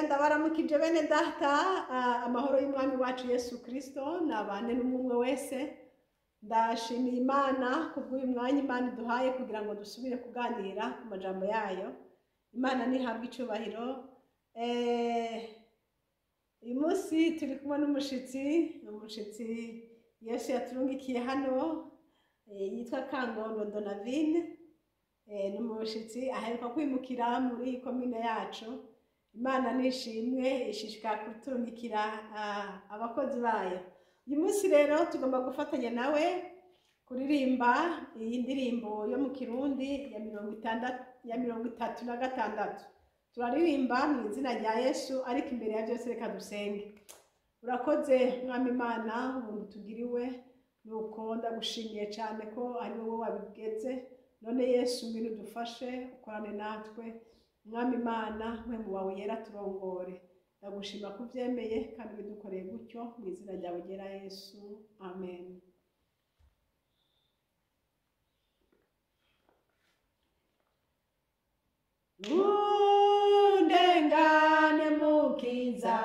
Ndabaramukije bene data, amahoro y'Umwami wacu Yesu Kristo nabane n'umwe wese. Ndashimiye Imana kubw'uyu mwanya Imana iduhaye kugira ngo dusubire kuganira ku majambo yayo. Imana nihabwe icubahiro. Uyu munsi turi kumwe n'umushitsi, umushitsi Yesu yaturungikiye hano, yitwa Kangondo Donavine. Ni umushitsi aheruka kwimukira muri komine yacu. Imana nishimwe ishishikara kuturungikira abakozi bayo. Uyu munsi rero tugomba gufatanya nawe kuririmba iyi ndirimbo yo mu Kirundi ya 36. Turaririmba mu izina rya Yesu, ariko imbere ya byose reka dusenge. Urakoze Mwami Imana, ubuntu tugiriwe, nuko ndagushimiye cyane ko ari wowe wabigeze. None Yesu ngwino udufashe, ukorane natwe. Mwami Imana, mpwemu wawe yera turongore. Ndagushima ko ubyemeye kandi bidukoreye gutyo mu izina ryawe ryera Yesu. Amen. Undengane mukiza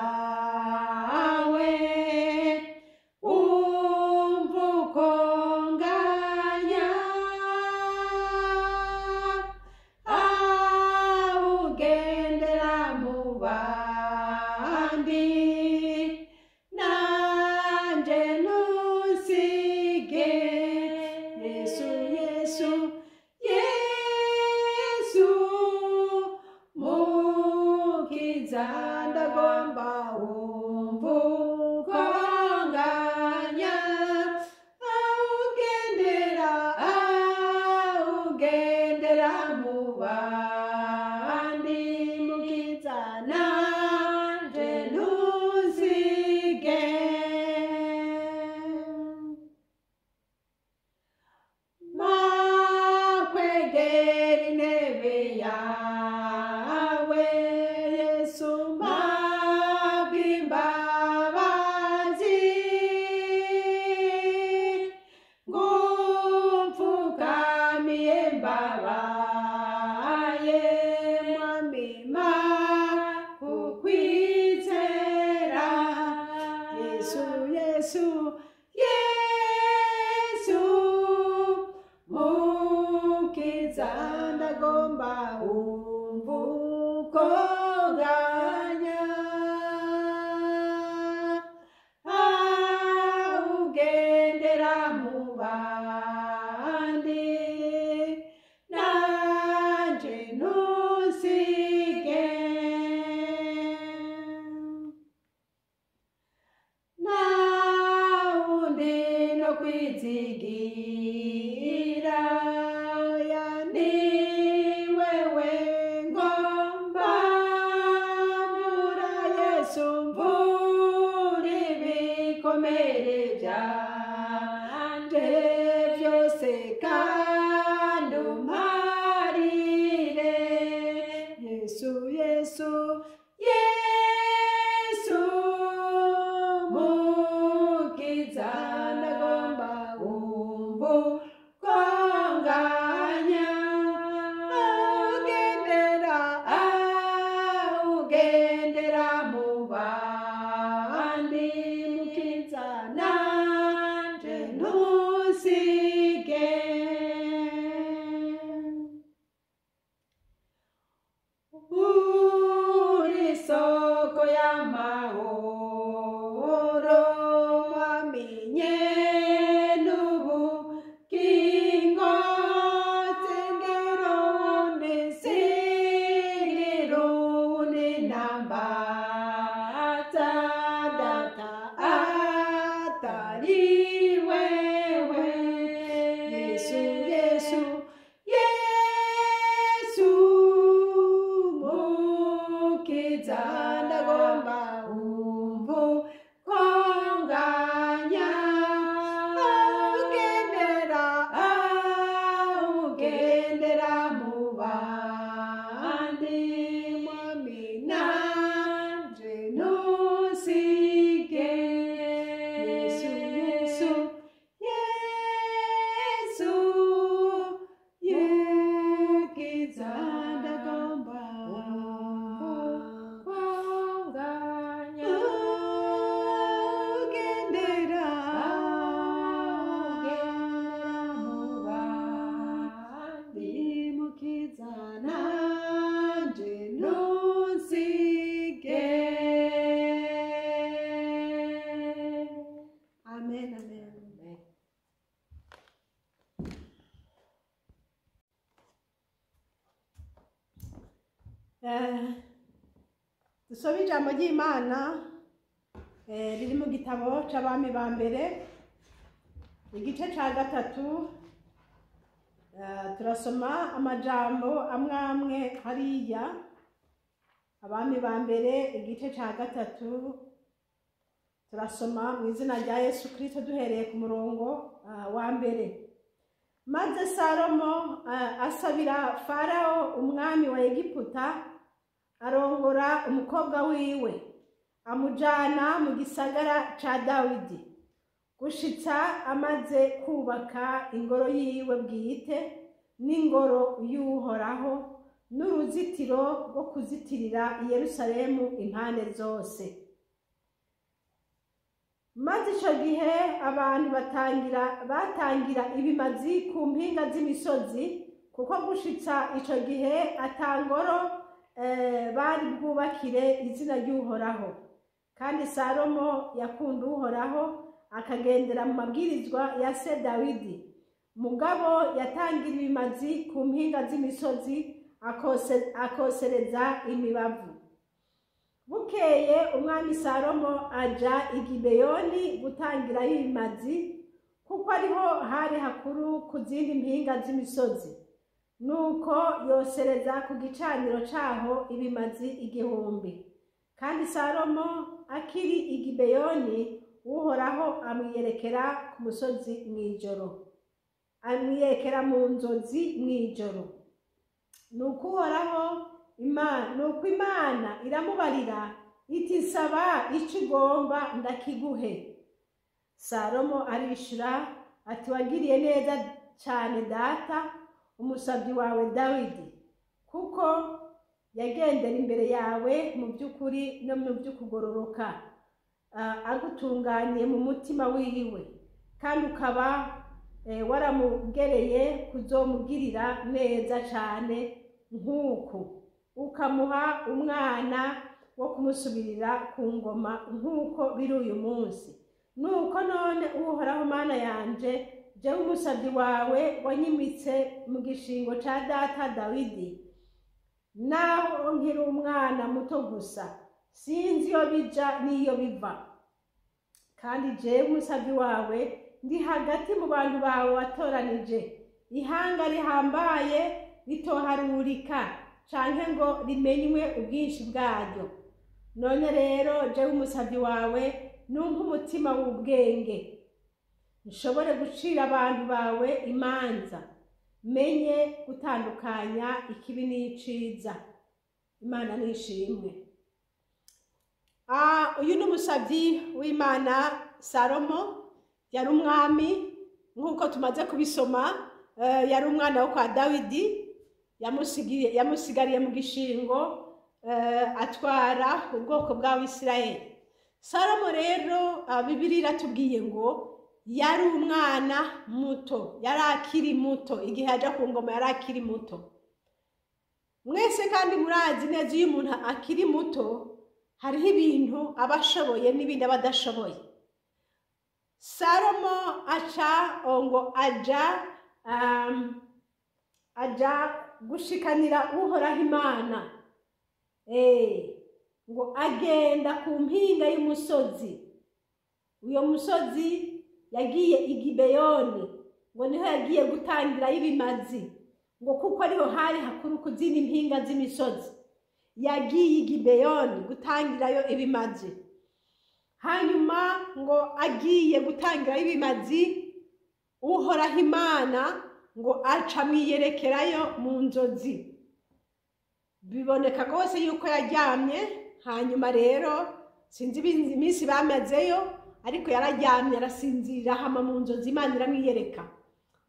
we, umva uko nganya, awugendera mu bandi, nanje ntusige. Yesu, Yesu, Yesu mukiza, ndagomba wumva uko nganya, awugendera mu bandi, mukiza nanje ntusige. Makwegera intebe yawe Yesu, mpabwe imbabazi, ngupfukamiye mbabaye, Mwami mpa kukwizera. Yesu, Yesu, Yesu mukiza, ndagomba wumva uko nganya, awugendera mu bandi, nanje ntusige. Nawundi no kwizigira, oya ni wewe ngomba, Dusome ijambo ry'Imana riri mu gitabo c'Abami ba mbere, igice ca 3. Turasoma amajambo amwe amwe hariya. Abami ba mbere igice ca 3, turasoma mu izina rya Yesu Kristo duhereye ku murongo wa mbere. Maze Salomo asabira Farawo umwami wa Egiputa, arongora umukobwa wiwe, amujana mu gisagara ca Dawidi, gushitsa amaze kubaka ingoro yiwe bwite n'ingoro y'Uhoraho n'uruzitiro rwo kuzitirira i Yerusalemu impande zose. Maze ico gihe abantu batangira ibimazi ku mpinga z'imisozi, kuko gushitsa ico gihe atangoro bari bwubakire izina ry'Uhoraho. Kandi Salomo yakunda Uhoraho, akagendera mu mabwirizwa ya se Dawidi. Mugabo yatangira ibimazi ku mpinga z'imisozi, akosereza imibavu. Bukeye umwami Salomo aja i Gibeyoni gutangirayo ibimazi, kuko ariho hari hakuru ku zindi mpinga z'imisozi. Nuko yosereza ku gicaniro caho ibimazi 1000. Kandi Salomo akiri i Gibeyoni, Uhoraho amwiyerekera ku musozi mw'ijoro, amwiyerekera mu nzozi mw'ijoro. Nuko Uhoraho nuko Imana iramubarira iti: saba ico ugomba ndakiguhe. Salomo arishura ati: wagiriye neza cane data, umusavyi wawe Dawidi, kuko yagendera imbere yawe mu by'ukuri no mu by'ukugororoka, agutunganiye mu mutima wiwe, kandi ukaba waramugereye kuzomugirira neza cane nk'uku, ukamuha umwana wo kumusubirira ku ngoma nk'uko biri uyu munsi. Nuko none Uhoraho Mana yanje, jewe umusavyi wawe wanyimitse mu gishingo ca data Dawidi, naho nkiri umwana muto gusa, sinzi iyo bija n'iyo biva. Kandi jewe umusavyi wawe ndi hagati mu bantu bawe watoranije, ihanga rihambaye ritoharurika canke ngo rimenywe ubwinshi bwaryo. None rero jewe umusavyi wawe, numpa umutima w'ubwenge, nshobore gucira abantu bawe imanza, menye gutandukanya ikibi n'iciza. Imana nishimwe. Uyu ni umusavyi w'Imana Salomo. Yari umwami nk'uko tumaze kubisoma, yari umwana wo kwa Dawidi, yamusigariye mu gishingo, atwara ubwoko bw'Abisirayeli. Salomo rero, Bibiliya iratubwiye ngo yari umwana muto, yari akiri muto igihe aja ku ngoma, yari akiri muto. Mwese kandi murazi neza, iyo umuntu akiri muto hariho ibintu aba ashoboye n'ibindi aba adashoboye. Salomo aca ngo aja gushikanira Uhoraho Imana, ngo agenda ku mpinga y'umusozi. Uyo musozi yagiye i Gibeyoni, ngo niho yagiye gutangirayo ibimazi, ngo kuko ariho hari hakuru ku zindi mpinga z'imisozi. Yagiye i Gibeyoni gutangirayo ibimazi. Hanyuma ngo agiye gutangirayo ibimazi, Uhoraho Imana ngo aca amwiyerekerayo mu nzozi. Biboneka rwose yuko yaryamye. Hanyuma rero sinzi iminsi bamazeyo, ariko yararyamye arasinzira, hama mu nzozi Imana iramwiyereka.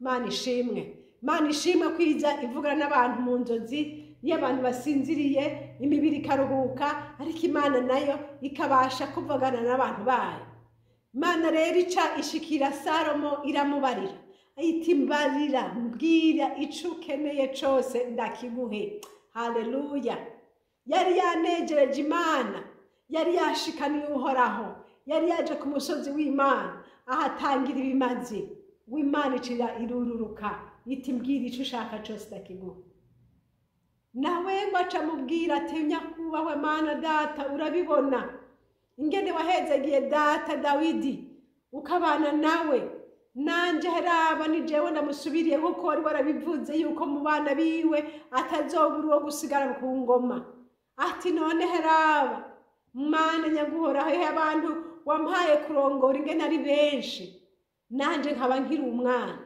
Imana ishimwe, Imana ishimwe kwiza ivugana n'abantu mu nzozi. Iyo abantu basinziriye imibiri ikaruhuka, ariko Imana nayo ikabasha kuvugana n'abantu bayo. Imana rero ica ishikira Salomo iramubarira iti: mbarira, mbwira ico ukeneye cose ndakiguhe. Haleluya. Yari yanejereje Imana, yari yashikaniye Uhoraho, yari yaje ku musozi w'Imana ahatangira ibimazi. W'Imana icira irururuka iti: mbwira ico ushaka cose ndakiguha. Nawe ngo aca amubwira ati nyakubahwa Mana data, urabibona ingene wahezagiye data Dawidi ukabana nawe, nanje haraba ni jewe ndamusubiriye nk'uko wari warabivuze yuko mu bana biwe atazobura uwo gusigara ku ngoma. Ati none haraba Mana nyaguhoraho, abantu wampaye kurongora ingene ari benshi, nanje nkaba nkiri umwana.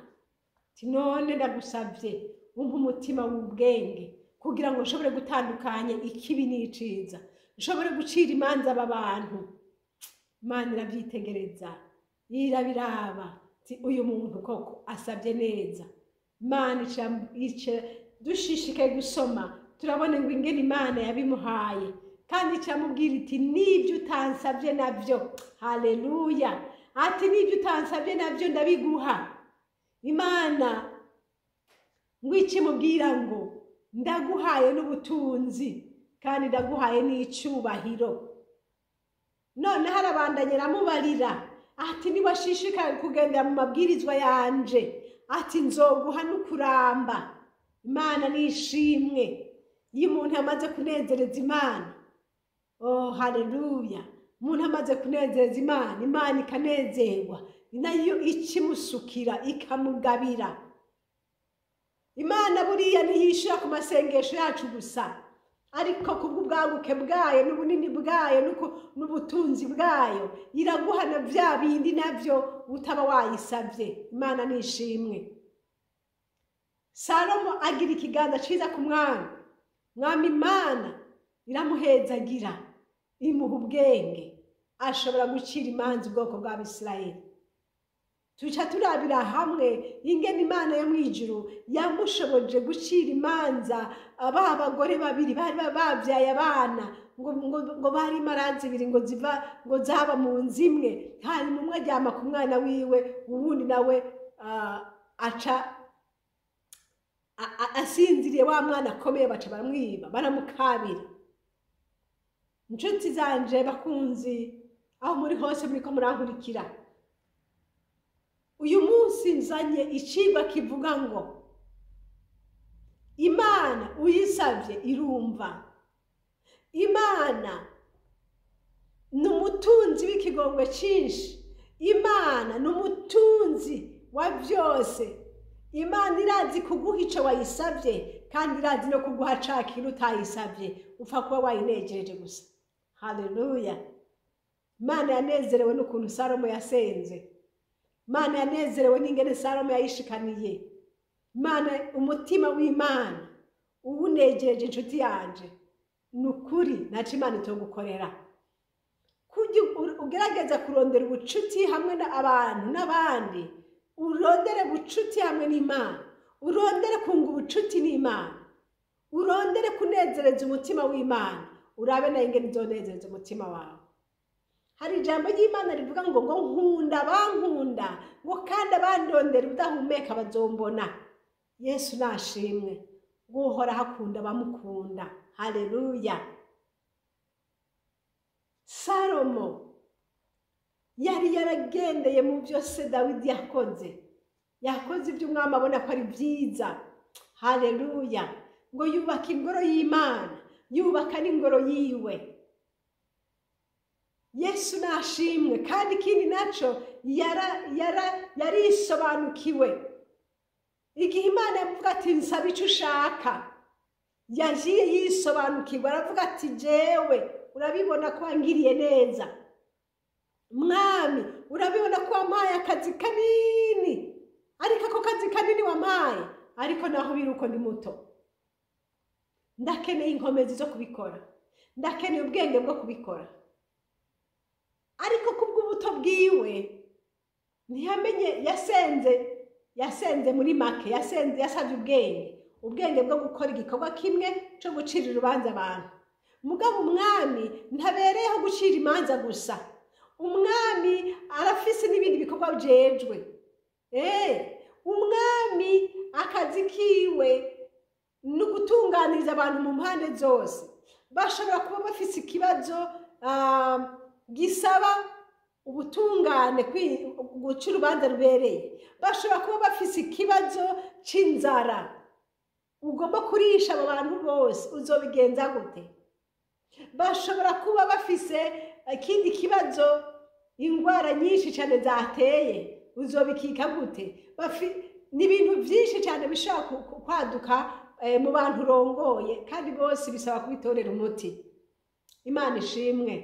Ati none ndagusavye umpe umutima w'ubwenge kugira ngo nshobore gutandukanya ikibi n'iciza, nshobore gucira imanza aba bantu. Imana iravyitegereza, irabiraba, ati uyu muntu koko asabye neza. Imana ica dushishikaye gusoma, turabona ngo ingene Imana yabimuhaye, kandi icamubwira iti nibyo utansabye navyo. Haleluya! Ati nibyo utansabye navyo ndabiguha. Imana ngo ikimubwira ngo ndaguhaye n'ubutunzi kandi ndaguhaye n'icubahiro. None harabandanye aramubarira ati niwashishikaye kugendera mu mabwirizwa yanje, ati nzoguha n'ukuramba. Imana nishimwe iyo umuntu amaze kunezereza Imana. Oh, haleluya! Umuntu amaze kunezereza Imana, Imana ikanezerwa nayo ikimusukira ikamugabira. Imana buriya ntiyishura ku masengesho yacu gusa, ariko kubw'ubwaguke bwayo n'ubunini bwayo n'ubutunzi bwayo iraguhana vya bindi navyo utaba wayisavye. Imana nishimwe. Salomo agira ikiganza ciza ku mwami. Mwami Imana iramuhezagira, imuha ubwenge, ashobora gucira imanza ubwoko bw'Abisirayeli. Tuca turabira hamwe ingene Imana yo mw'ijuru yamushoboje gucira imanza aba bagore babiri bari babyaye abana, ngo bari maranzi ibiri ngo ziva ngo zaba mu nzu imwe, hanyuma umwe aryama ku mwana wiwe, uwundi nawe aca asinziriye, wa mwana akomeye baca baramwiba baramukabira. Inshuti zanje bakunzi, aho muri hose muriko murankurikira, uyu munsi nzanye icigwa kivuga ngo Imana uyisavye irumva. Imana ni umutunzi w'ikigongwe cinshi, Imana ni umutunzi wa vyose. Imana irazi kuguha ico wayisavye, kandi irazi no kuguha ca kintu utayisavye, upfa kuba wayinejereje gusa. Haleluya! Imana yanezerewe n'ukuntu Salomo yasenze. Imana yanezerewe n'ingene Salomo yayishikaniye. Imana, umutima w'Imana uwunejereje inshuti yanje, ni ukuri ntaco Imana itogukorera. Kujya ugerageza kurondera ubucuti hamwe n'abantu n'abandi, urondere ubucuti hamwe n'Imana, urondere kunga ubucuti n'Imana, urondere kunezereza umutima w'Imana, urabe nayo ingene izonezereza umutima wawe. Hari ijambo ry'Imana rivuga ngo nkunda abankunda, ngo kandi abandondera udahumeka bazombona. Yesu nashimwe, Uhoraho akunda abamukunda. Haleluya! Salomo yari yaragendeye mu byose Dawidi yakoze, yakoze ibyo umwami abona ko ari byiza. Haleluya! Ngo yubaka ingoro y'Imana, yubaka n'ingoro yiwe. Yesu nashimwe. Kandi ikindi naco yarisobanukiwe. Igihe Imana yavuga ati nsaba ico ushaka, yagiye yisobanukirwa, aravuga ati jewe urabibona ko wangiriye neza Mwami, urabibona ko wampaye akazi kanini, ariko ako kazi kanini wampaye, ariko naho biri uko ndi muto, ndakeneye inkomezi zo kubikora, ndakeneye ubwenge bwo kubikora. Ariko kubw'ubuto bwiwe ntiyamenye, yasenze muri make, yasabye ubwenge bwo gukora igikorwa kimwe cyo gucira urubanza abantu. Mugabo umwami ntabereyeho gucira imanza gusa, umwami arafise n'ibindi bikorwa bijejwe. Umwami akazi kiwe ni ugutunganiriza abantu mu mpande zose. Bashobora kuba bafise ikibazo gisaba ubutungane, guca urubanza rubereye. Bashobora kuba bafise ikibazo c'inzara, Ugomba kurisha abo bantu bose, uzobigenza gute? Bashobora kuba bafise ikindi kibazo, ingwara nyinshi cyane zateye, uzobikika gute? Ni ibintu byinshi cyane bishobora kwaduka mu bantu urongoye, kandi bose bisaba kubitorera umuti. Imana ishimwe.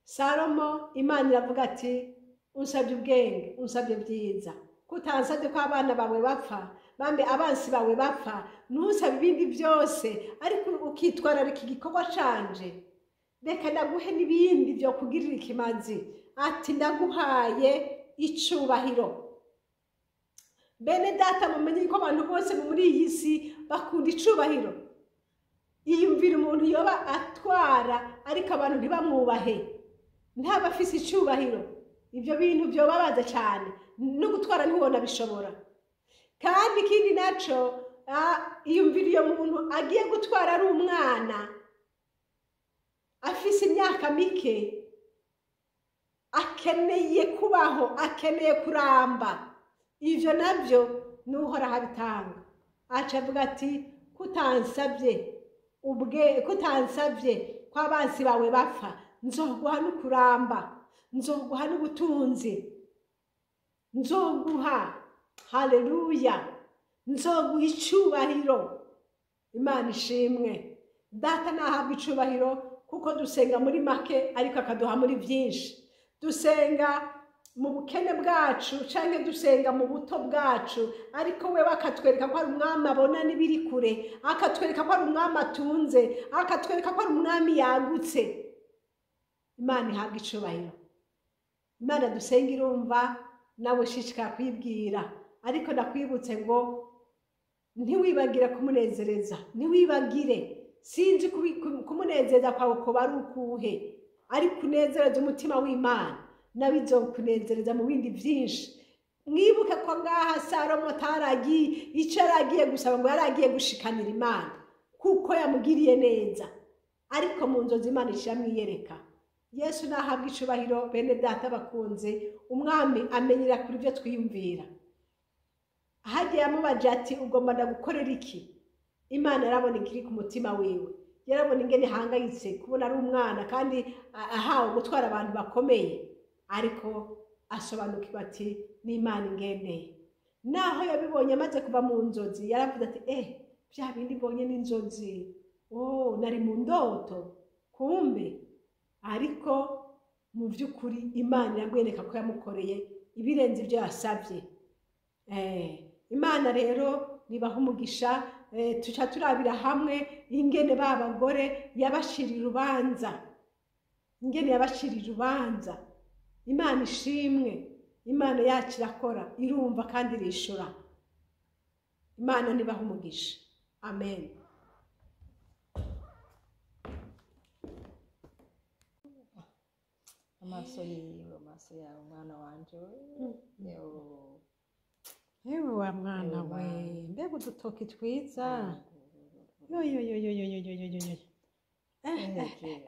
Salomo, Imana iravuga ati unsabye ubwenge, unsabye byiza, kutansabye ko abana bawe bapfa, bambe abansi bawe bapfa, ntusabe ibindi byose, ariko ukitwararika igikorwa canje, reka ndaguhe n'ibindi byo kugirira ikimazi. Ati ndaguhaye icubahiro. Bene data, mumenye ko abantu bose muri iyi si bakunda icubahiro. Iyumvira umuntu yoba atwara ariko abantu ntibamwubahe, ntaba afise icubahiro. Ibyo bintu byobabaza cyane, no gutwara ntiwona bishobora. Kandi ikindi naco, iyumvira iyo muntu agiye gutwara ari umwana afise imyaka mike, akeneye kubaho, akeneye kuramba. Ivyo navyo n'Uhoraho abitanga. Aca avuga ati kutansabye ubwe, kutansabye ko abansi bawe bapfa, nzoguha n'ukuramba, nzoguha n'ubutunzi, nzoguha, haleluya, nzoguha icubahiro. Imana ishimwe. Data nahabwa icubahiro, kuko dusenga muri make ariko akaduha muri byinshi. Dusenga mu bukene bwacu canke dusenga mu buto bwacu, ariko we akatwereka ko ari umwami abona n'ibiri kure, akatwereka ko ari umwami atunze, akatwereka ko ari umwami yagutse. Imana ihabwa icubahiro. Imana dusenga irumva, nawe shishikara kwibwira, ariko ndakwibutse ngo ntiwibagire kumunezereza, ntiwibagire. Sinzi kumunezeza kwawe ko ari ukuhe, ariko unezereza umutima w'Imana, nawe izokunezereza mu bindi byinshi. Mwibuke ko ngaha Salomo ataragiye icyo yaragiye gusaba, ngo yaragiye gushikanira Imana kuko yamugiriye neza, ariko mu nzozi Imana ishiramwiyereka. Yesu nahabwa icubahiro. Bene data bakunze, umwami amenyera kuri ibyo twiyumvira. Hagiye amubaje ati ugomba ndagukorera iki? Imana yarabona ikiri ku mutima wiwe, yarabona ingene ihangayitse kubona ari umwana kandi ahawe gutwara abantu bakomeye, ariko asobanukirwa ati n'Imana ingendeye. Naho yabibonye amaze kuva mu nzozi, yaravuze ati bya bindi mbonye n'inzozi, oh nari mu ndoto kumbe. Ariko mu by'ukuri Imana iramwereka ko yamukoreye ibirenze ibyo yasabye. Imana rero nibaha umugisha. Tuca turabira hamwe ingene ba bagore yabashirira urubanza, ingene yabashirira urubanza. Imana ishimwe. Imana yacu irakora, irumva kandi irishura. Imana nibaha umugisha. Amen. Amaso yiwe, amaso yawe mwana wanje we. Ewe wa mwana we, mbega udutoki twiza. Yo yo yo yo yo yo yo yo yo.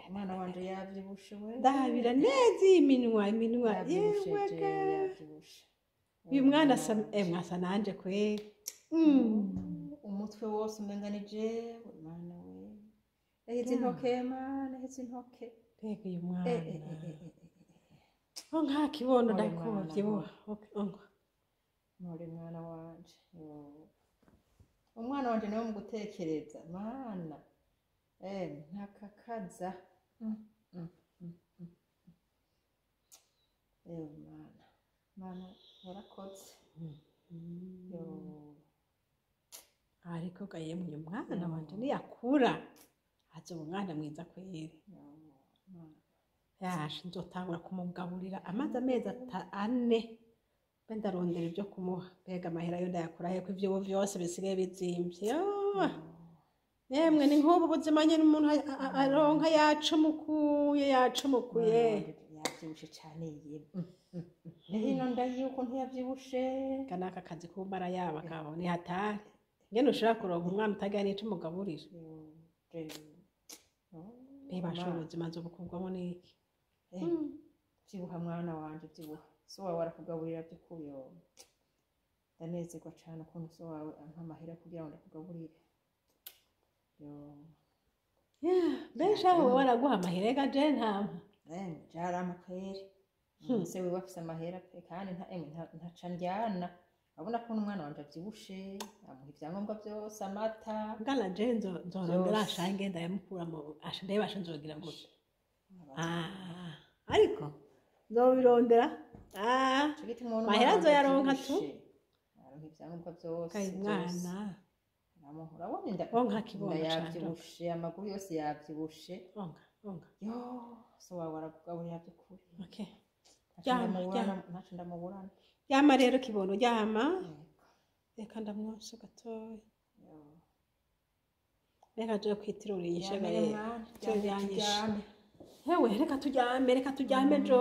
Umwana wanje yavyibushe we. Ndabira neza iminwa, iminwa. Yewe ga. Uyu mwana asa mwasa nanje kwe. Umutwe wose umenga ni jewe mwana we. Naheze intoke mana, naheze intoke. Mbega uyu mwana. Oh nka kibondo ndakuvyibuha. Muri mwana wanje. Umwana wanje nawe mu gutekereza mana. Ntakakaza. Mana. Mana warakoze. Ariko gaye uyu mwana wanje niyakura azoba umwana mwiza kweri. Yashe nzotangura kumugaburira amaze amezi 4 mbe ndarondera ibyo kumuha. Mbega amahera yo ndayakura he ko ivyo vyose bisigaye bizimvye. Yemwe ni nk'ubu buzima nyene umuntu aronka yacumukuye, yacumukuye. Yavyibushe cane yemwe. Hino ndayiye ukuntu yavyibushe. Kanaka kazi kumara yaba kabo ni hatari. Ngene ushobora kuronka umwana utagira n'ico umugaburira. Reba shobora ubuzima nzobukugwamo n'iki? Vyibuha mwana wanje, vyibuha. So wawe arakugaburira vy'ukuri. Ndanezerwa cane ukuntu so wawe ampa amahera kugira ngo ndakugaburire. Yo. Benshi aho wewe waraguha amahera ega je ntampa. Jarampa kweri. Se wiwe afise amahera pe, kandi nta emwe ntaca ndyana. Urabona ko n'umwana wanje avyibushe, amuha ivyangombwa vyose, amata. Ngana je nzorondera Vyose. ashange ndayamukura mu asha ndebe asha nzogira gute. Ah, ariko nzobirondera. Ah, Ico gituma ubona mahera umwana wanje nzoyaronka tu. avyibushe. Aronka ivyangombwa vyose, Kayi vyose. mwana. Aramuha. Urabona inda Onka kibondo inda cane. yavyibushe, amaguru yose yavyibushe. Onka, onka. Yo, so wawe arakugaburira vy'ukuri. Okay. Ntaco Ryama, ndamuburana, ryama. ntaco ndamuburana. Ryama rero kibondo, ryama. Yego. Reka ndamwonse gatoya. Yo. Reka je kwitirura iyi Ryame shebe. mwana, Cyo ryame yanyishe. turyame. Hewe reka turyame, reka turyame jo.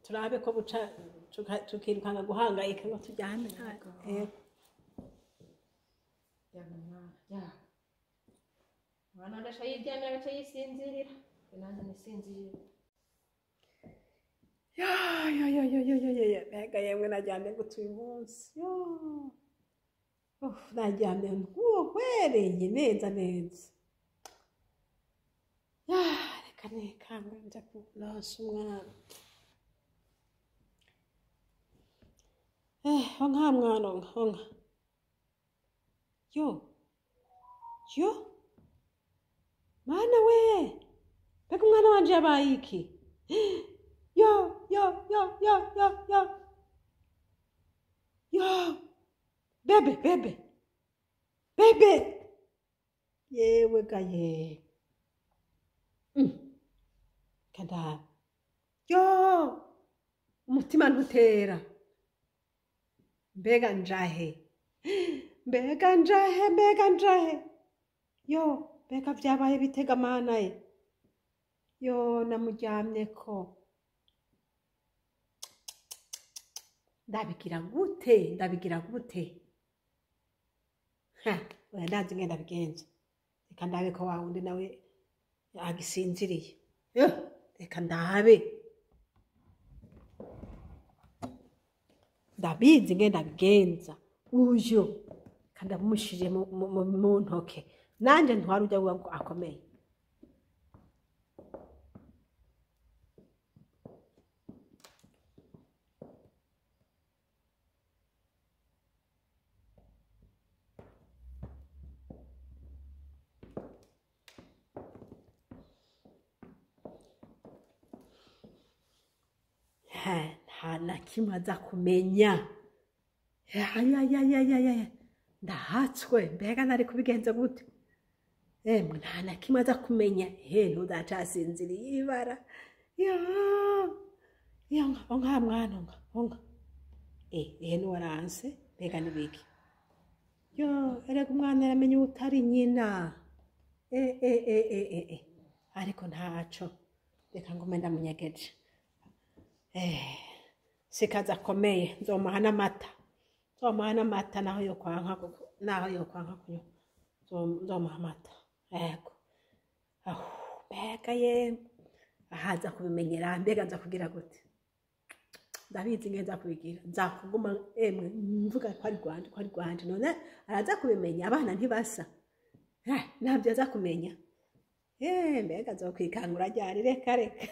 Turabe ko buca tukirukanga guhangayika ngo turyame. Yego. Yego. Ryama mwana, ryama. Umwana wanje aca yiryamira agaca yisinzirira. Nanjye nisinzirira. Ya, ya, ya, ya, ya, ya, ya, ya. Mbega yemwe naryamye gute uyu munsi. Yo. Uf, naryamye nk'uhwereye neza neza. Ya, reka nikangwe nja kuronsa umwana. Eh, onka mwana, onka, onka. Yo, yo, mana we, mbega umwana wanje yabaye iki? Yo, yo, yo, yo, yo, yo. Yo, bebe, bebe, bebe. Yewe ga ye. Kanda. Yo, umutima ntutera. Mbega njahe. Mbega njahe, mbega njahe. Yo, mbega vyabaye bitega mana ye. Yo, namuryamyeko. Ndabigira gute? Ndabigira gute? Ha, oya ndazi ngenda ndabigenza. Reka ndabe ko wa wundi nawe agisinziriye. Yo, reka ndabe. Ndabizi ngenda ndabigenza. Uyu kandi ndamushije mu ntoke. Nanje ntwara ujya ngo akomeye. Ha, nta na kimwe aza kumenya. Ayayayayaya, ndahatswe mbega nari kubigenza gute? Emwe nta na kimwe aza kumenya. He, ntuzacasinziriye ibara. Ya, ya, onka mwana, onka, onka. Eh, ehe nuwaranse mbega nibiki? Yo, erega umwana aramenya utari nyina. Eh, eh, eh, eh, eh, eh. Ariko ntaco. Reka ngume ndamunyegeje. Eh, sikaza akomeye nzomuha n'amata, nzomuha n'amata naho yokwanka naho yokwanka kunywa nzomuha amata. Yego. Aho mbega ye, ahaza kubimenyera mbega nza kugira gute? Ndabizi nge nza kubigira, nza kuguma emwe mvuga ko ari rwanje, ko ari rwanje. None araza kubimenya, abana ntibasa. Eh, ntabyo aza kumenya. Eh, mbega azokwikangura ryari? Reka reka.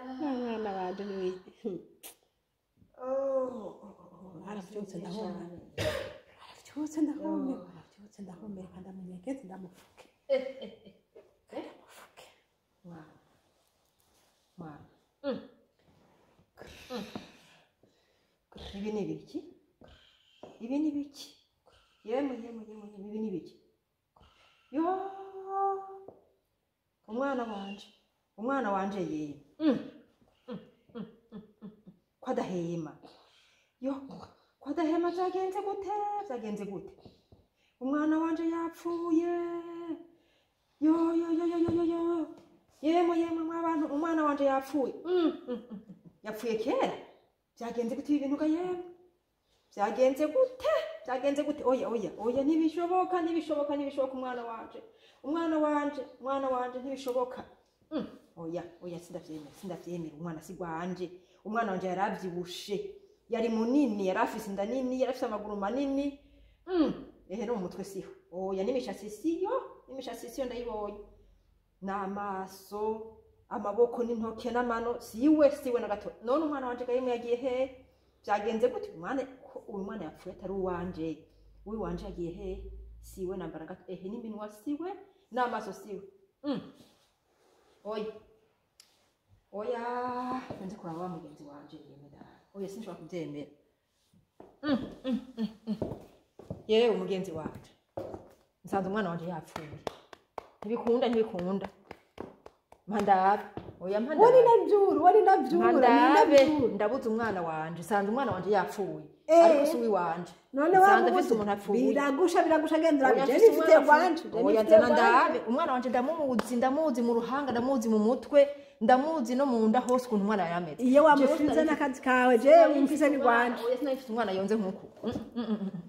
Umwana wanje ni aravyutse ndahumeka, aravyutse ndahumeka, aravyutse ndahumeka, ndamunyegeze ndamufuke, ndamufuke. Mwana. Mwana. Ibi ni ibiki? Ibi ni ibiki? Yemwe, yemwe, yemwe, yemwe, ibi ni ibiki? Yo! Umwana wanje. Umwana wanje yemwe. Ko adahema. Yo, ko adahema vyagenze gute? Vyagenze gute? Umwana wanje yapfuye. Yo, yo, yo, yo, yo, yo, yo. Yemwe, yemwe, mwabantu, umwana wanje yapfuye. Yapfuye kera. Vyagenze gute ibi bintu ga yemwe? Vyagenze gute? Vyagenze gute? Oya, oya, oya, ntibishoboka, ntibishoboka, ntibishoboka umwana wanje. Umwana wanje, umwana wanje ntibishoboka. Oya, oya, sindavyemera, sindavyemera, umwana si gwanje. Umwana wanje yaravyibushe. Yari munini, yari afise inda nini, yari afise amaguru manini. Ehe, no mu mutwe siho. Oya, n'imishatsi siyo, n'imishatsi siyo ndayibonye. N'amaso, amaboko n'intoke n'amano siwe, siwe na gato. None umwana wanje gahimwe yagiye he? Byagenze gute? Umwana ko uyu mwana yapfuye atari uwanje, uwanje yagiye he? Siwe nambara gato. Ehe, n'iminwa siwe, n'amaso siwe. Oya, oya, nzi kuraba wa mugenzi wanje yemera. Oya, sinshobora kubyemera. Yewe umugenzi wanje, nsanze umwana wanje yapfuye. Ntibikunda, ntibikunda. Mpandabe, oya, Wari mpandabe. navyura, wari navyura, Mpandabe, navyura. ndabuze umwana wanje, nsanze umwana wanje yapfuye. Eh. Ariko si uwiwanje. None Nsanze afise wamubuze. umuntu apfuye. Biragusha, biragusha, gendera. Oya, Je mfise nifite umwana gwanje. apfuye. Oya, nzana ndabe. Umwana wanje ndamuzi, ndamuzi mu ruhanga, ndamuzi mu mutwe, ndamuzi no mu nda hose ukuntu umwana yari ameze. Iyo wamushinze n'akazi kawe, je wumvise ni gwanje. Oya, sinari umwana yonze nkuku.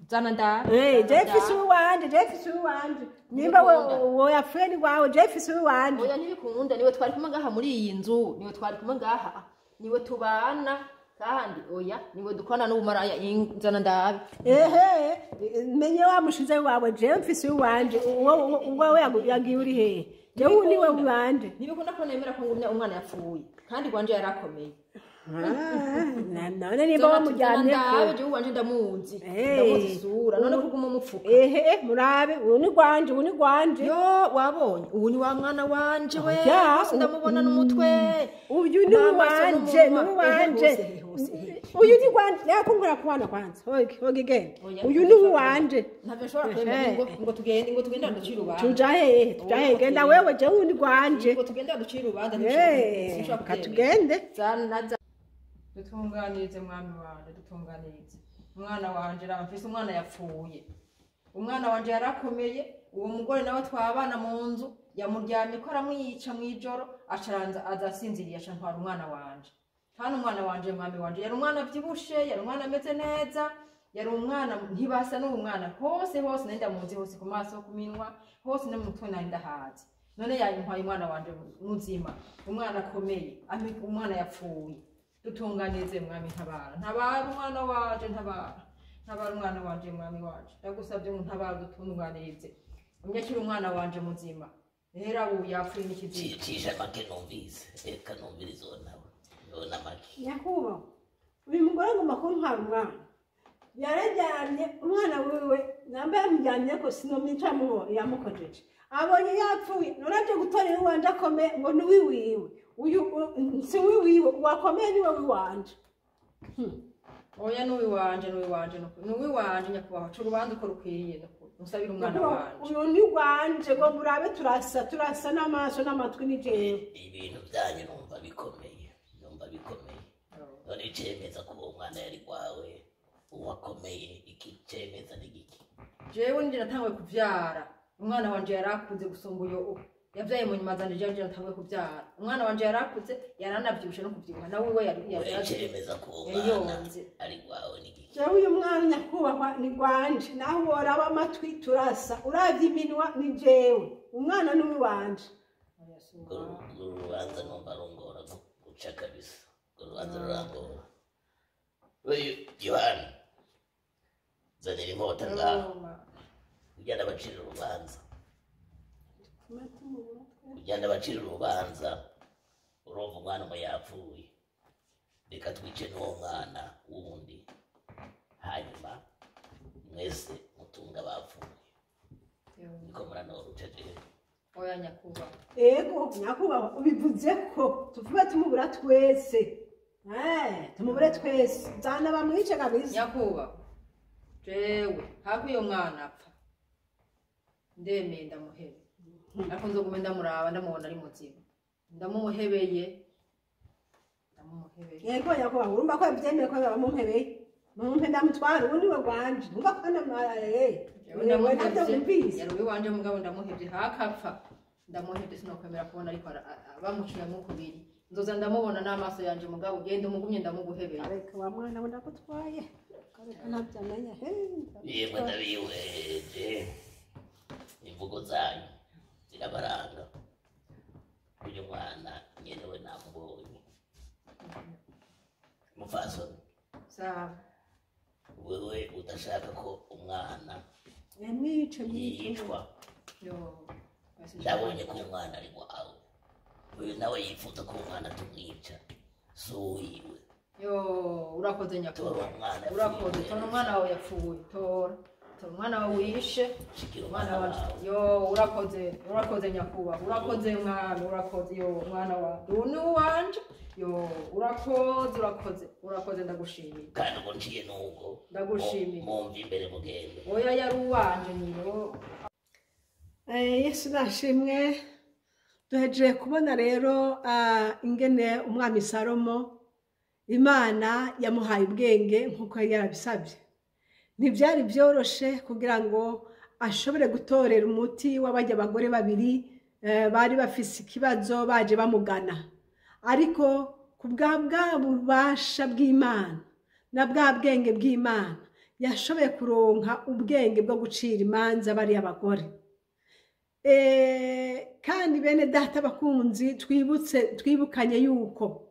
Zana ndabe. Eh, je mfise uwanje, je mfise uwanje. Nimba we wo yapfuye ni gwawe, je mfise uwanje. Oya, ntibikunda, niwe twari kumwe ngaha muri iyi nzu, niwe twari kumwe ngaha, niwe tubana, kandi oya, niwe dukorana n'ubumaraya. Nzana ndabe. Ehe, menye wamushize wawe, je mfise uwanje. Uwo uwawe yagiye uri hehe? Jewe niwe uwanje. Ntibikunda ko nemera ko ngumya umwana yapfuye, kandi gwanje yarakomeye. Ah, none nimba wamujyanye ndabe, jewe uwanje ndamuzi. Eh. Ndamuzi isura, none kuguma umupfuka. Ehe, murabe, uyu ni gwanje, uyu ni gwanje. Yo, wabonye, ubu ni wa mwana wanje we. Oya, Hose ndamubona n'umutwe. Uyu ni N'amaso uwanje, ni n'umunwa. uwanje. Ehe, hose, hose, ehe. Uyu ni gwanje, yakungura kuwana kwanza. Oge, oge genda. Oya, Uyu ni uwanje. Ntabyo nshobora kwemera. Ehe. Ngo tugende, ngo tugende ducire urubanza. Tuja hehe, tuja hehe, genda wewe, jewe uyu ni gwanje. Ngo tugende ducire urubanza. Eh, Sinshobora kubyemera. katugende. Zana za dutunganirize, mwami wanje, dutunganirize umwana wanje. Raba, mfise umwana yapfuye, umwana wanje yarakomeye. Uwo mugore nawe twabana mu nzu yamuryamye ko aramwica mw'ijoro, acaranza aza asinziriye, aca ntwara umwana wanje. Kandi umwana wanje, mwami wanje, yari umwana avyibushe, yari umwana ameze neza, yari umwana ntibasa n'uwo mwana. Hose hose nari ndamuzi, hose ku maso, ku minwa hose, no mu mutwe nari ndahazi. None yantwaye umwana wanje muzima, umwana akomeye, umwana yapfuye. Dutunganize mwami, ntabara, ntabara umwana wanje, ntabara, ntabara umwana wanje. Mwami wanje, ndagusabye ngo ntabara, dutunganirize, unyakire umwana wanje muzima. Rero ubu yapfuye n'ikiziga. Cisha make numvise, reka numvirize uwo nawe ubona make. Nyakubahwa, uyu mugore agomba kuntwara umwana. Yarajyanye umwana wiwe, namba yamujyanye ko sinomwica mubo yamukojeje. Abonye yapfuye, none aje gutora uwanje akomeye ngo ni uwiwiwe. Uyu si uwiwiwe, uwakomeye niwe wiwanje. Oya, n'uwiwanje, n'uwiwanje, n'uwiwanje. Nyakubahwa, ca urubanza uko rukwiriye, nukuri musabire umwana wanje. Uyu ni gwanje, ngo murabe, turasa, turasa n'amaso n'amatwi ni jewe. Ibintu byanyu numva bikomeye, numva bikomeye. None icemeza ko uwo mwana yari kwawe uwakomeye, iki cemeza ni giki? Jewe nije natanguye kuvyara, umwana wanje yarakuze gusumba uyo yavyaye mu nyuma zanje. Jewe nije natanguye kuvyara, umwana wanje yarakuze, yaranavyibushe no kuvyibuha, nawe wiwe yari we yari icemeza ko uwo yari mwana yonze. Ari kwawe ni giki? Jewe uyu mwana, nyakubahwa, ni gwanje. Naho woraba amatwi turasa, uravye iminwa ni jewe. Umwana ni uwanje. Uru rubanza numva rungora guca kabisa, uru rubanza rurangora. We Yohana, zanira inkota ngaho, ujyana abacira urubanza, ujyana abacira urubanza. Urumva, umwana umwe yapfuye, reka twice n'uwo mwana wundi, hanyuma mwese mutunga abapfuye. Niko muranora uceceke. Oya nyakubahwa. Ego nyakubahwa, ubivuze ko tuvume tumubura twese. Tumubure twese, zana bamwice kabisa. Nyakubahwa, jewe hafi uyo mwana apfa ndemeye ndamuhebe, ariko nzogume ndamuraba, ndamubona ari muzima. Ndamuhebeye, ndamuhebeye. Yego nyakubahwa, urumva ko yabyemeye ko bamumpebeye, mumpe ndamutwara, ubu niwe gwanje. Urumva ko Jewe wewe ntabyo ndamuhevye. wumvise. Yari uwiwanje, mugabo ndamuhevye hakapfa, ndamuhevye. Sinokwemera kubona ariko bamuciyemo kubiri. Nzoza ndamubona n'amaso yanje, mugabo ugenda umugumye, ndamuguhebeye. Areka wa mwana we, ndagutwaye, areka ntabyo amenya. Yemwe, ndabihweje, imvugo zanyu zirabaranga. Uyu mwana nyenewe namubonye, mupfasoni. Sawa. Mwice, mwice. Yicwa. Yo. Ndabonye ko umwana ari wawe, uyu nawe yifuza ko umwana tumwica, si uwiwe. Yo, urakoze nyakubahwa. Tora umwana. Urakoze. Yapfuye. Tora umwana wawe yapfuye, tora, tora umwana wawe wishe. Shikira umwana umwana wanje. wawe. Yo, urakoze, urakoze nyakubahwa, urakoze mwami, urakoze. Yo, umwana wawe uyu ni uwanje. Yo, urakoze, urakoze, urakoze, ndagushimiye. Kandi ubwo nciye n'ubwo Ndagushimiye. Mumva imbere, mugende. Oya, yari uwanje nyine. Yesu nashimwe. Duhejeje kubona rero ingene umwami Salomo Imana yamuhaye ubwenge nk'uko yari yarabisabye. Ntibyari byoroshe kugira ngo ashobore gutorera umuti w'abajya abagore babiri bari bafise ikibazo baje bamugana, ariko ku bwa bubasha bw'Imana na bwa bwenge bw'Imana yashoboye kuronka ubwenge bwo gucira imanza bariya bagore. Kandi bene data bakunzi, twibutse, twibukanye yuko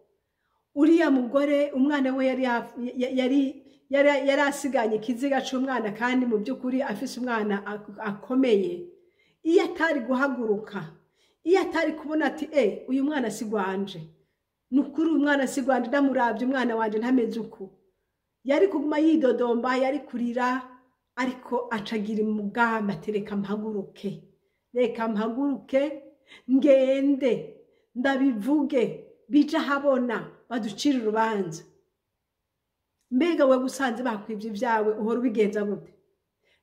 uriya mugore umwana we yari yari asiganye ikiziga c'umwana, kandi mu by'ukuri afise umwana akomeye. Iyo atari guhaguruka, iyo atari kubona ati uyu mwana si gwanje, ni ukuri uyu mwana si gwanje, ndamuravye umwana wanje ntameze uku, yari kuguma yidodomba, yari kurira. Ariko acagira umugambi ati: "Reka mpaguruke, reka mpaguruke ngende ndabivuge, bija ahabona, baducire urubanza." Mbega we usanze bakwibye ibyawe, uhora ubigenza gute?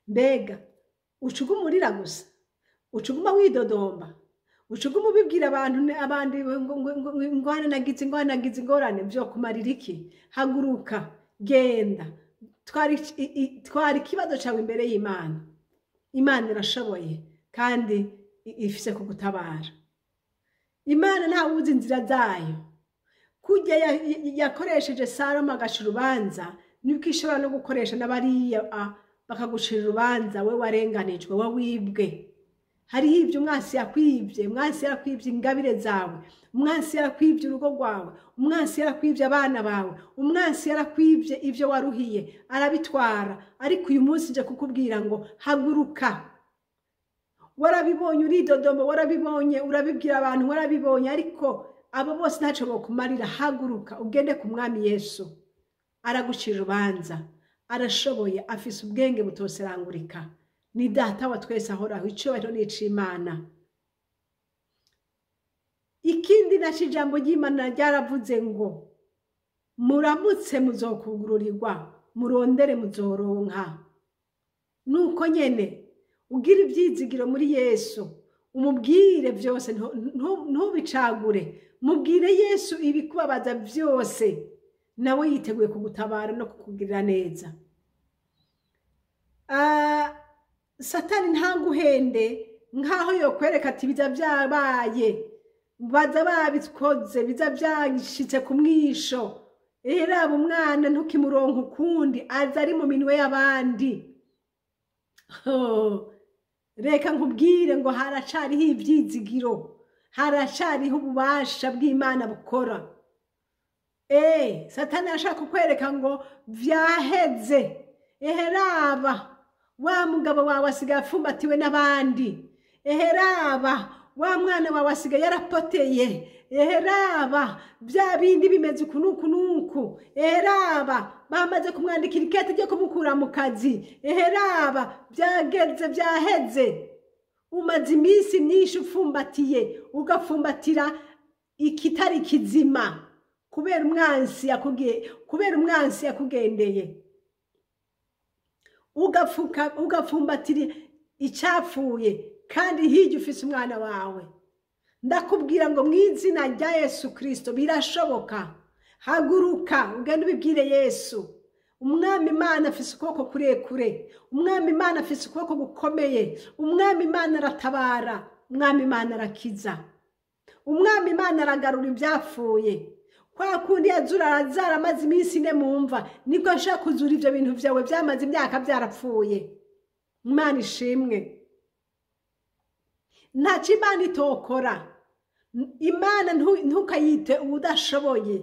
Mbega ucuguma urira gusa, ucuguma widodomba, ucuguma ubibwira abantu abandi ngo ingorane nagize, ingorane nagize, ingorane byo kumarira iki? Haguruka, genda, twara ikibazo cyawe imbere y'Imana. Imana irashoboye kandi ifise kugutabara. Imana ntawuzi inzira zayo. Kurya yakoresheje Salomo agaca urubanza, niko ishobora no gukoresha n'abariya bakagucira urubanza. We warenganijwe, we wibwe, hariho ibyo umwansi yakwibye. Umwansi yarakwibye ingabire zawe, umwansi yarakwibye urugo rwawe, umwansi yarakwibye abana bawe, umwansi yarakwibye ibyo waruhiye arabitwara. Ariko uyu munsi nje kukubwira ngo haguruka. Warabibonye uridodomba, warabibonye urabibwira abantu, warabibonye, ariko abo bose ntacyo bokumarira. Haguruka ugende ku Mwami Yesu, aragucira urubanza, arashoboye, afise ubwenge butoserangurika. Ni Data wa twese ahoraho, icyubahiro ni ic'Imana. Ikindi naco, ijambo ry'Imana ryaravuze ngo: "Muramutse muzokugururirwa, murondere muzoronka." Nuko nyene ugira ibyizigiro muri Yesu, umubwire byose, ntubicagure. Mubwire Yesu ibikubabaza byose, nawe yiteguye kugutabara no kukugirira neza. Satani ntaguhende nkaho yokwereka ati biza byabaye, baza babikoze, biza byashitse ku mwisho, raba umwana ntukimuronka ukundi, aza ari mu minwe y'abandi. Oh, reka nkubwire ngo haracariho ibyizigiro, haracariho ububasha bw'Imana bukora. Satani arashaka kukwereka ngo vyaheze, ehe raba wa mugabo wawe asigaye apfumbatiwe n'abandi, ehe raba wa mwana wawe asigaye yarapoteye, ehe raba bya bindi bimeze uku n'uku n'uku, ehe raba bamaze kumwandikira ikete ryo kumukura mu kazi, ehe raba byageze, byaheze. Umaze iminsi myinshi upfumbatiye, ugapfumbatira ikitari kizima kubera umwansi yakubwiye, kubera umwansi yakugendeye, ugapfuka, ugapfumbatira icyapfuye kandi hirya ufise umwana wawe. Ndakubwira ngo mu izina rya Yesu Kirisito birashoboka. Haguruka ugende ubibwire Yesu. Umwami Imana afise ukuboko kurekure, Umwami Imana afise ukuboko gukomeye, Umwami Imana aratabara, Umwami Imana arakiza, Umwami Imana aragarura ibyapfuye. Kwa kundi yazura arazara amaze iminsi 4 mu mva, niko ashaka kuzura ibyo bintu byawe byamaze imyaka byarapfuye. Imana ishimwe. Ntacyo Imana itokora. Imana ntukayite udashoboye.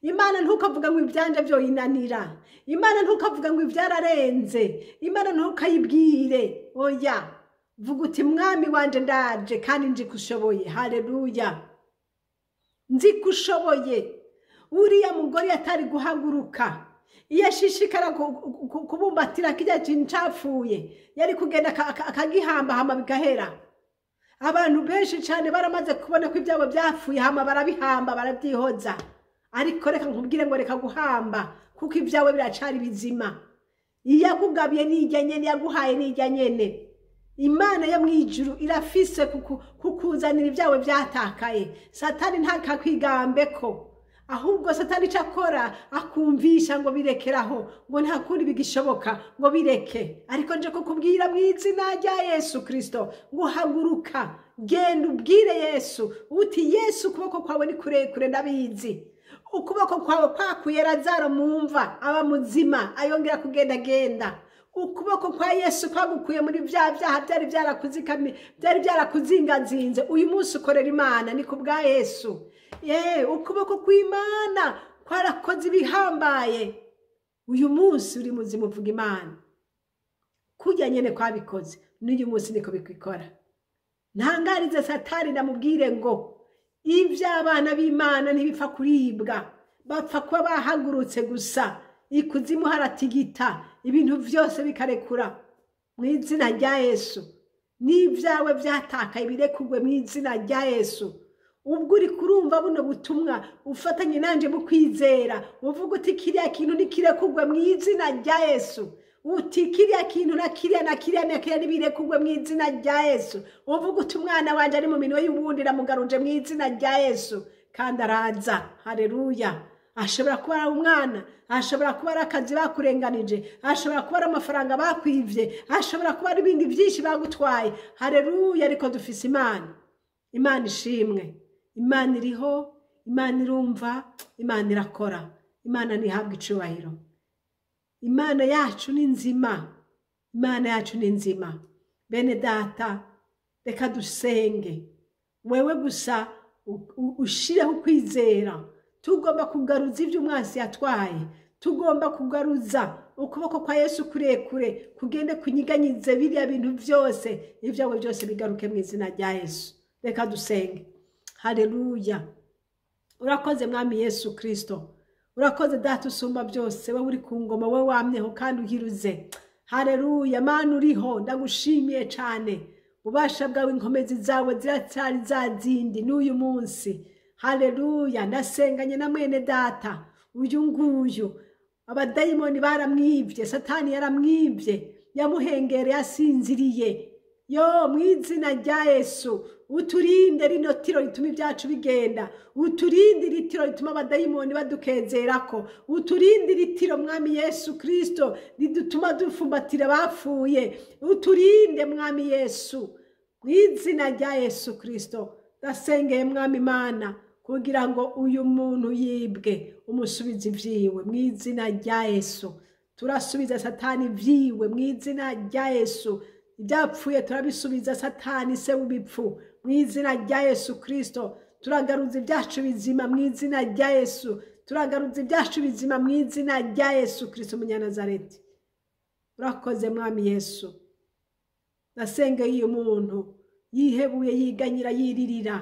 Imana ntukavuga ngo ibyanje byoyinanira. Imana ntukavuga ngo ibyararenze. Imana ntukayibwire. Oya, vuga uti mwami wanje ndaje kandi nzi ko ushoboye. Haleluya, nzi ko ushoboye. Uriya mugore atari guhaguruka, iyo ashishikara kubumbatira kirya kintu capfuye, yari kugenda akagihamba hama bigahera. Abantu benshi cyane baramaze kubona ko ibyabo byapfuye, hama barabihamba, barabyihoza. Ariko reka nkubwire ngo reka guhamba, kuko ibyawe biracari bizima. Iyakugabiye n'ijya nyene, yaguhaye n'ijya nyene. Imana yo mwijuru irafise kukuzanira ibyawe byatakaye. Satani ntakakwigambe ko, ahubwo Satani icyo akora akumvisha ngo birekeraho, ngo nta kundi bigishoboka, ngo bireke. Ariko nje kukubwira mu izina rya Yesu Kristo ngo haguruka, genda ubwire Yesu uti Yesu, ukuboko kwawe ni kurekure, ndabizi. Ukuboko kwawe kwakuye Lazaro mu mva aba muzima, ayongera kugendagenda. Ukuboko kwa Yesu kwagukuye muri bya byaha byari byarakuzikami, byari byarakuzingazinze. Uyu munsi ukorera Imana ni ku bwa Yesu. Ye, ukuboko kw'Imana kwarakoze ibihambaye. Uyu munsi uri muzima uvuga Imana. Kurya nyene kwabikoze, n'uyu munsi niko bikikora. Ntangarize Satani ndamubwire ngo iby'abana b'Imana ntibipfa kuribwa, bapfa kuba bahagurutse gusa. Ikuzimu haratigita, ibintu byose bikarekura mu izina rya Yesu. N'ibyawe byatakaye birekurwe mu izina rya Yesu. Ubwo uri kurumva buno butumwa, ufatanye nanje mu kwizera, uvuga uti kiriya kintu nikirekurwe mu izina rya Yesu. Uti kiriya kintu na kiriya na kiriya na kiriya nibirekurwe mu izina rya Yesu. Uvuga uti umwana wanje ari mu minwe y'uwundi, ndamugaruje mu izina rya Yesu. Kandi araza. Haleluya. Ashobora kuba ari umwana, ashobora kuba ari akazi bakurenganije, ashobora kuba ari amafaranga bakwivye, ashobora kuba ari ibindi byinshi bagutwaye. Haleluya. Ariko dufise Imana. Imana ishimwe. Imana iriho, Imana irumva, Imana irakora. Imana ntihabwa icubahiro. Imana yacu ni nzima. Imana yacu ni nzima. Bene data, reka dusenge. Wewe gusa ushireho ukwizera. Tugomba kugaruza ibyo umwansi yatwaye. Tugomba kugaruza ukuboko kwa Yesu kurekure, kugende kunyiganyize biriya bintu byose, ibyawe byose bigaruke mu izina rya Yesu. Reka dusenge. Haleluya. Urakoze mwami Yesu Kristo. Urakoze data usumba byose, wowe uri ku ngoma, wowe wamyeho kandi uhiruze. Haleluya. Mana uriho, ndagushimiye cyane. Ububasha bwawe, inkomezi zawe ziracyari za zindi n'uyu munsi. Haleluya. Ndasenganye na mwene data uyu nguyu. Abadayimoni baramwibye, Satani yaramwibye, yamuhengereye asinziriye. Yo, mu izina rya Yesu, uturinde rino tiro rituma ibyacu bigenda. Uturinde iri tiro rituma abadayimoni badukezerako. Uturinde iri tiro mwami Yesu Kristo ridutuma dufumbatira abapfuye. Uturinde mwami Yesu, mu izina rya Yesu Kristo. Ndasengeye mwami Imana kugira ngo uyu muntu yibwe umusubize ivyiwe mu izina rya Yesu. Turasubiza Satani ivyiwe mu izina rya Yesu. Ibyapfuye turabisubiza Satani se w'ibipfu mu izina rya Yesu Kristo. Turagaruza ibyacu bizima mu izina rya Yesu. Turagaruza ibyacu bizima mu izina rya Yesu Kristo Umunyanazareti. Urakoze mwami Yesu. Ndasengeye uyu muntu yihebuye, yiganyira, yiririra.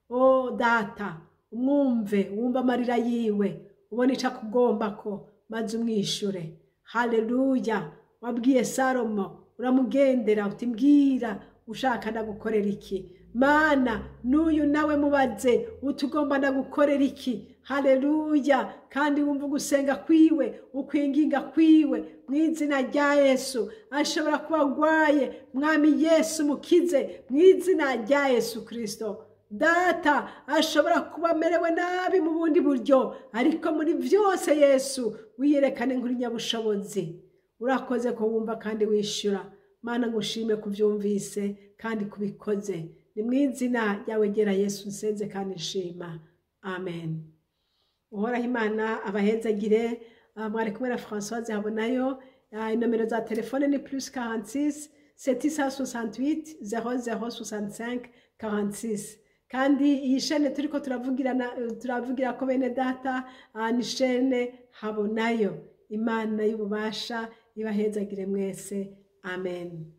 O data, umwumve, wumve amarira yiwe, ubone ico akugomba ko, maze umwishure. Haleluya. Wabwiye Salomo, uramugendera uti mbwira ushaka ndagukorera iki. Mana, n'uyu nawe mubaze utugomba ndagukorera iki. Haleluya. Kandi wumva ugusenga kwiwe, ukwinginga kwiwe mu izina rya Yesu. Ashobora kuba agwaye, mwami Yesu mukize mu izina rya Yesu Kristo. Data, ashobora kuba amerewe nabi mu bundi buryo, ariko muri byose Yesu wiyerekane nk'uri nyabushobozi. Urakoze ko wumva kandi wishyura. Mana, ngushime kubyumvise kandi kubikoze. Ni mu izina ryawe gera Yesu nsenze kandi nshima. Amen. Uhoraho Imana abahezagire. Mwari kumwe na Françoise Habonayo. Inomero za telefone ni plus 46 768 00 65 46. Kandi iyi shene turiko turavugirana, turavugira ko bene data, ni shene Habonayo. Imana y'ububasha ibahezagire mwese. Amen.